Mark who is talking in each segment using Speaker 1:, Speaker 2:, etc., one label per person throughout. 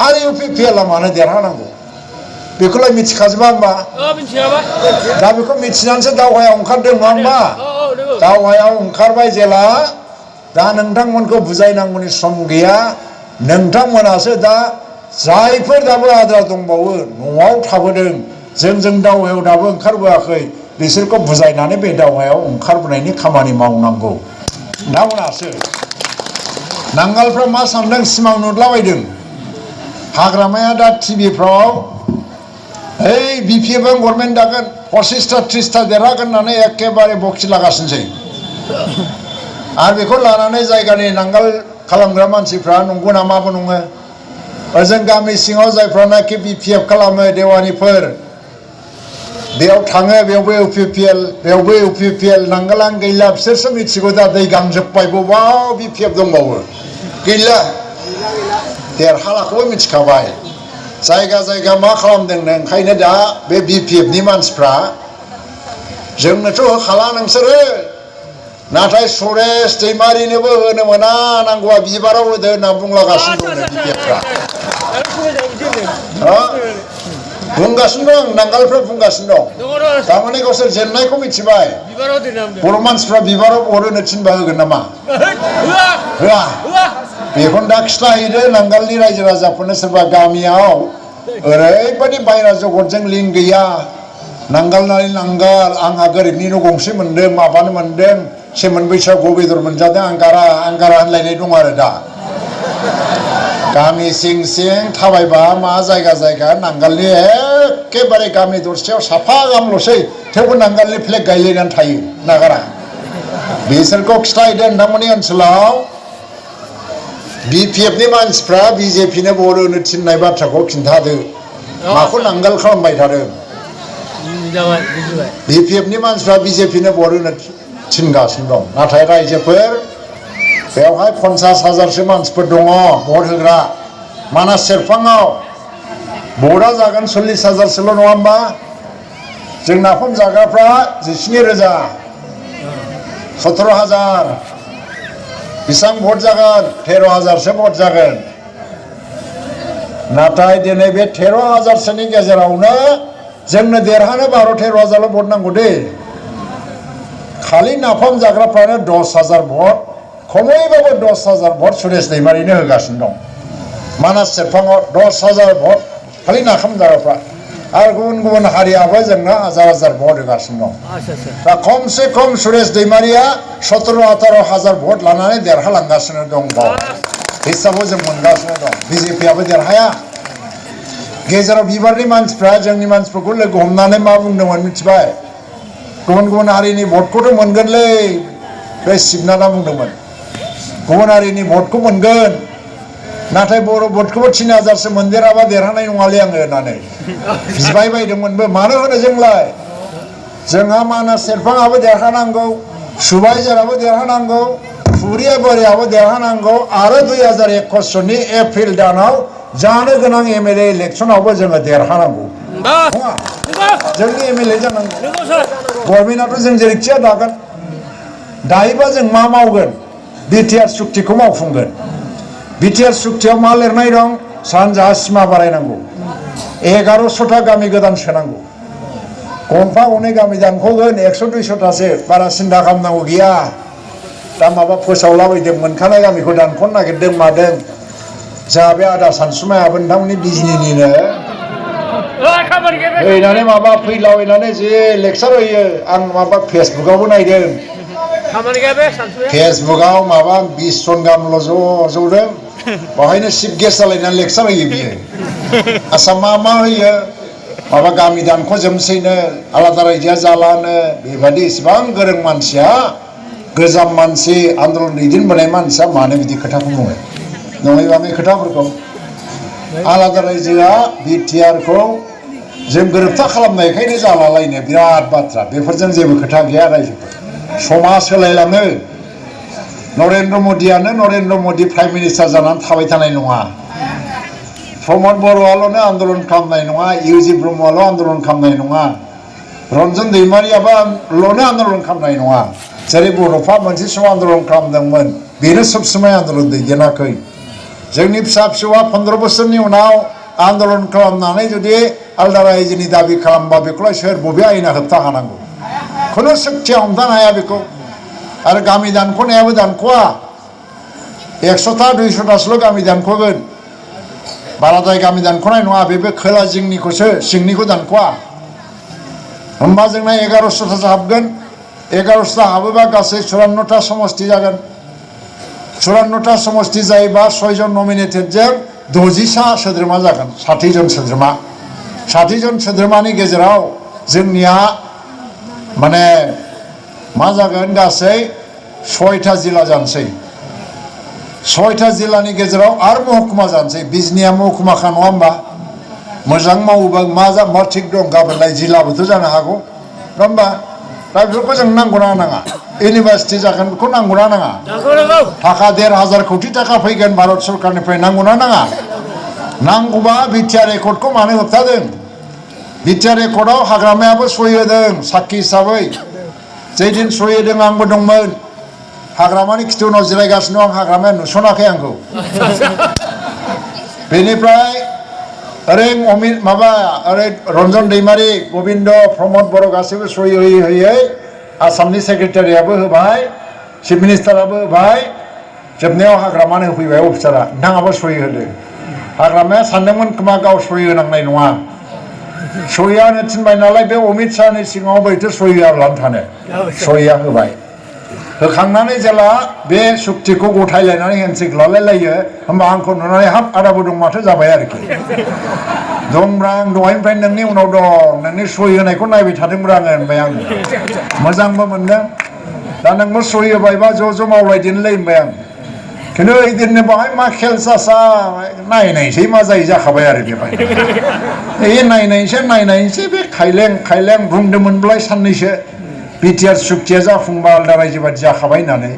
Speaker 1: आरो UPPLआ मानो देरहानांगौ बेखौलाय मिथिखाजोबा होमबा
Speaker 2: मिथियाबा
Speaker 1: दा बेखौ मिथिनानैसो दावहायाव ओंखारदों नङा होमबा दावहायाव ओंखारबाय जेला दा नोंथांमोनखौ बुजायनांगौनि सम गैया नोंथांमोनासो दा जायफोर दाबो आद्रा दंबावो न'आव थाबोदों जों दावहायाव दाबो ओंखारबोआखै बिसोरखौ बुजायनानै बे दावहायाव ओंखारबोनायनि खामानि मावनांगौ नोंथांमोनासो नांगालफ्रा मा सानदों सिमां नुदलाबायदों हाग्रामाया दा टिभिफ्राव ओइ BPF गभर्नमेन्ट दागोन 25टा 30टा देरहागोन होननानै एखेबारे बखिलागासिनोसै आरो बेखौ लानानै जायगानि नांगाल खालामग्रा मानसिफ्रा नंगौ नामाबो नङा ओजों गामि सिङाव जायफ्रानाखि BPF खालामो देवानिफोर बेयाव थाङो बेयावबो UPPL नांगालानो गैला बिसोरसो मिथिगौ दा दै गांजोब्बाय बबाव BPF दंबावो गैला देरहालाखौबो मिथिखाबाय जायगा जायगा मा खालामदोंनो ओंखायनो दा बे BPFनि मानसिफ्रा जोंनोथ' होखाला नोंसोरो नाथाय सुरेश दैमारिनोबो होनो मोना नांगौबा बिबाराव होदो होनना बुंलागासिनो दं BPFफ्रा बुंगासिनो दं नांगालफ्रा बुंगासिनो दं थारमाने गावसोर जेननायखौ मिथिबाय बर' मानसिफ्रा बिबाराव हरोनो थिनबा होगोन नामा होआ बेखौनो दा खिथाहैदो नांगालनि रायजो राजाफोरनो सोरबा गामियाव ओरैबायदि बायरा जगतजों लिंक गैया नांगाल नारि नांगाल आंहा गोरिबनि न' गंसे मोनदों माबानो मोनदों सेमोन बैसागु बेदर मोनजादों आंगारा होनलायनाय दं आरो दा गामि सिं सिं थाबायबा मा जायगा जायगा नांगालनि एखेबारे गामि दरसेयाव साफा गाहामल'सै थेवबो नांगालनि फ्लेग गायलायनानै थायो नागारा बिसोरखौ खिथाहैदो नोंथांमोननि ओनसोलाव BPFनि मानसिफ्रा BJPनो भट होनो थिननाय बाथ्राखौ खिन्थादो माखौ नांगाल खालामबाय थादों BPFनि मानसिफ्रा BJPनो भट होनो थिनगासिनो दं नाथाय रायजोफोर बेवहाय 50,000सो मानसिफोर दङ भट होग्रा मानास सेरफाङाव भटआ जागोन 40,000सोल' नङा होमबा जों नाफाम जाग्राफ्रा 17,000 17,000 बेसेबां भट जागोन 13,000सो भट जागोन नाथाय दिनै बे 13,000सोनि गेजेरावनो जोंनो देरहानो 12-13,000ल' भट नांगौ दे खालि नाफाम जाग्राफ्रानो 10,000 भट खमैबाबो 10,000 भट सुरेश दैमारिनो होगासिनो दं मानास सेरफाङाव 10,000 भट खालि नाफाम जाग्राफ्रा आरो गुबुन हारियाबो जोंनो हाजार भट होगासिनो दं दा खमसे खम सुरेश दैमारिया 17-18,000 भट लानानै देरहालांगासिनो दं हिसाबाव जों मोनगासिनो दं BJPआबो देरहाया गेजेराव बिबारनि मानसिफ्रा जोंनि मानसिफोरखौ लोगो हमनानै मा बुंदोंमोन मिथिबाय गुबुन हारिनि भटखौथ' मोनगोनलै बे शिबनाथआ बुंदोंमोन गुबुन हारिनि भटखौ मोनगोन नाथाय बर' भटखौबो 3,000सो मोनदेराबा देरहानाय नङालै आङो होननानै बिबाय बायदोंमोनबो मानो होनो जोंलाय जोंहा मानास सेरफाङाबो देरहानांगौ सुबाइजाराबो देरहानांगौ पुरियाबो देरहानांगौ आरो 2021नि एप्रिल दानाव जानो गोनां MLA इलेक्सनावबो जोङो देरहानांगौ जोंनि MLA जानांगौ गभर्नमेन्टआथ' जों जेरैखिया दागोन दायोबा जों मा मावगोन BTR सुक्तिखौ मावफुंगोन BTR सुक्तियाव मा लिरनाय दं सानजाहा सिमा बारायनांगौ 1100टा गामि गोदान सोनांगौ गंफा गंनै गामि दानख'गोन 100-200टासो बारा सिन्था खालामनांगौ गैया दा माबा फोसावलाबायदों मोनखानाय गामिखौ दानख'नो नागिरदों मादों जोंहा बे आदा सानसुमायाबो नोंथांमोननि बिजिनिनिनो फैनानै माबा फैलाबायनानै जे लेक्सार होयो आं माबा फेसबुकआवबो नायदों फेसबुकआव माबा 20 जन गाहामल' ज'दों बेवहायनो चिफ गेस्ट जालायनानै लेक्सार होयो बियो आसाम मा होयो माबा गामि दानख'जोबनोसैनो आलादा रायजोआ जालानो बेबादि इसेबां गोरों मानसिया गोजाम मानसि आन्दलन दैदेनबोनाय मानसिया मानो बिदि खोथाखौ बुङो नङै बाङै खोथाफोरखौ आलादा रायजोआ BTRखौ जों गोरोबथा खालामनायखायनो जालालायनो बिराद बाथ्रा बेफोरजों जेबो खोथा गैया रायजोफोर समा सोलायलाङो नरेन्द्र मदि प्राइम मिनिस्टार जानानै थाबाय थानाय नङा प्रमद बर'आल'नो आन्दलन खालामनाय नङा UG ब्रह्मआल' आन्दलन खालामनाय नङा रन्जन दैमारियाबोल'नो आन्दलन खालामनाय नङा जेरै बर'फ्रा मोनसे समाव आन्दलन खालामदोंमोन बेनो सब समाय आन्दलन दैदेनाखै जोंनि फिसा फिसौआ 15 बोसोरनि उनाव आन्दलन खालामनानै जुदि आलदा रायजोनि दाबि खालामबा बेखौलाय सोर बबे आयेना होबथा हानांगौ खुनु शक्तिया हमथानो हाया बेखौ आरो गामि दानख'नायाबो दानख'वा 100टा 200टासोल' गामि दानख'गोन बाराद्राय गामि दानख'नाय नङा बेबो खोला जिंनिखौसो सिंनिखौ दानख'वा होमबा जोंना 1100टासो हाबगोन 1100टा हाबोबा गासै 54टा समष्टि जागोन 54टा समष्टि जायोबा 6 जन नमिनेटेडजों 60सा सोद्रोमा जागोन 60 जन सोद्रोमा 60 जन सोद्रोमानि गेजेराव जोंनिया माने मा जागोन गासै 6टा जिल्ला जानोसै 6टा जिल्लानि गेजेराव आरो महकुमा जानोसै बिजनिया महकुमाखा नङा होमबा मोजां मावोबा मा थिग दं गाबोनलाय जिल्लाबोथ' जानो हागौ नङा होमबा दा बेफोरखौ जों नांगौना नाङा इउनिभार्सिटि जागोन बेखौ नांगौना नाङा थाखा 1,500 कोटि थाखा फैगोन भारत सरकारनिफ्राय नांगौना नाङा नांगौबा बिटिआर एकर्डखौ मानो होबथादों बिटिआर एकर्डआव हाग्रामायाबो सहि होदों साखि हिसाबै जेदिन सहि होदों आंबो दंमोन हाग्रामानि खिथु उनाव जिरायगासिनो आं हाग्रामाया नुसनाखै आंखौ बेनिफ्राय ओरै अमित माबा ओरै रन्जन दैमारि गोविन्द प्रमद बर' गासैबो सहि होयै आसामनि सेक्रेटारियाबो होबाय चिफ मिनिस्टाराबो होबाय जोबनायाव हाग्रामानो होफैबाय अफिसारा नोंथाङाबो सहि होदो हाग्रामाया सानदोंमोन खोमा गाव सहि होनांनाय नङा सहिया होनो थिनबाय नालाय बे अमित शाहनि सिगाङाव बोरैथो सहि होआब्लानो थानो सहिया होबाय होखांनानै जेला बे सुक्तिखौ गथायलायनानै हेन्डसेक लालायलायो होमबा आंखौ नुनानै हाब आदाबो दं माथो जाबाय आरोखि दंब्रा आं दहायनिफ्राय नोंनि उनाव दं नोंनि सहि होनायखौ नायबाय थादोंब्रा आङो होनबाय आं मोजांबो मोनदों दा नोंबो सहि होबायबा ज' मावलायदिनोलै होनबाय आं खिन्थु ओइदिननो बाहाय मा खेल सासा नायनायसै मा जायो जाखाबाय आरो बेवहाय नायनायसै बे खायलें बुंदोंमोनब्लाय साननैसो बिटिआर सुक्तिया जाफुंबा आलदा रायजो बादि जाखाबाय होननानै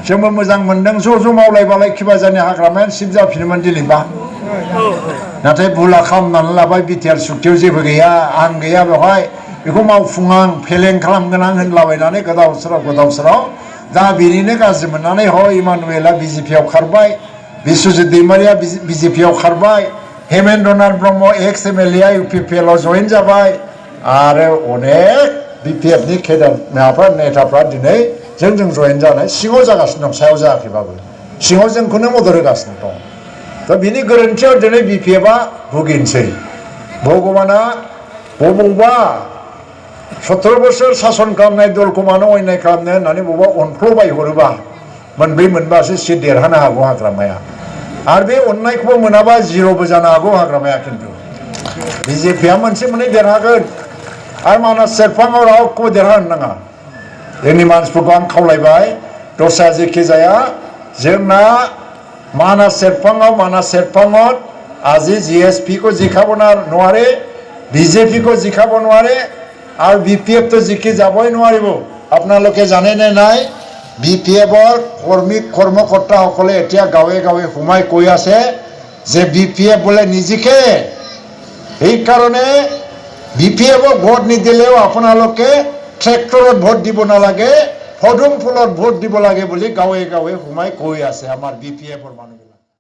Speaker 1: जोंबो मोजां मोनदों ज' मावलायबालाय खिबाजानि हाग्रामायानो सिब जाफिनोमोन दिनैबा नाथाय भुला खालामनानै लाबाय बिटिआर सुक्तियाव जेबो गैया आं गैया बेवहाय बेखौ मावफुङा आं फेलें खालामगोन आं होनलाबायनानै गोदाव सोराव दा बेनिनो गाज्रि मोननानै इमानुवेला बिजेपिआव खारबाय बिश्वजित दैमारिया बिजेपिआव खारबाय हेमेन्द्रनाथ ब्रह्म एक्स एमएलएआ इउपिपिएलआव जयेन जाबाय आरो अनेक बिपिएफनि केडार नेताफ्रा दिनै जों जयेन जानाय सिङाव जागासिनो दं सायाव जायाखैबाबो सिङाव जोंखौनो मदद होगासिनो दं दा बिनि गोरोन्थियाव दिनै बिपिएफआ भुगिनसै भगबाना बबावबा 17 बोसोर सासन खालामनाय दलखौ मानो अयनाय खालामनो होननानै बबावबा अनफ्लबाय हरोबा मोनब्रै मोनबासो सिट देरहानो हागौ हाग्रामाया आरो बे अननायखौबो मोनाबा जिर'बो जानो हागौ हाग्रामाया खिन्थु बिजेपिआ मोनसे मोननै देरहागोन आरो मानास सेरफाङाव रावखौबो देरहानो नाङा जोंनि मानसिफोरखौ आं खावलायबाय दस्रा जेखि जाया जोंना मानास सेरफाङाव আজি জিএসপি को जिखाब नोवारे বিজেপি को जिखाब नोवारे और বিপিএফ तो जिखी जाबई नोवारिब आपनालोके जाने नाय বিপিএফৰ কৰ্মকৰ্তা সকলে এতিয়া গাঁৱে গাঁৱে সোমাই কৈ আছে যে বিপিএফ বোলে নিজিকে এই কাৰণে বিপিএফক ভোট নিদিলেও আপোনালোকে ট্ৰেক্টৰত ভোট দিব নালাগে পদুম ফুলত ভোট দিব লাগে বুলি গাঁৱে গাঁৱে সোমাই কৈ আছে আমাৰ বিপিএফৰ মানুহ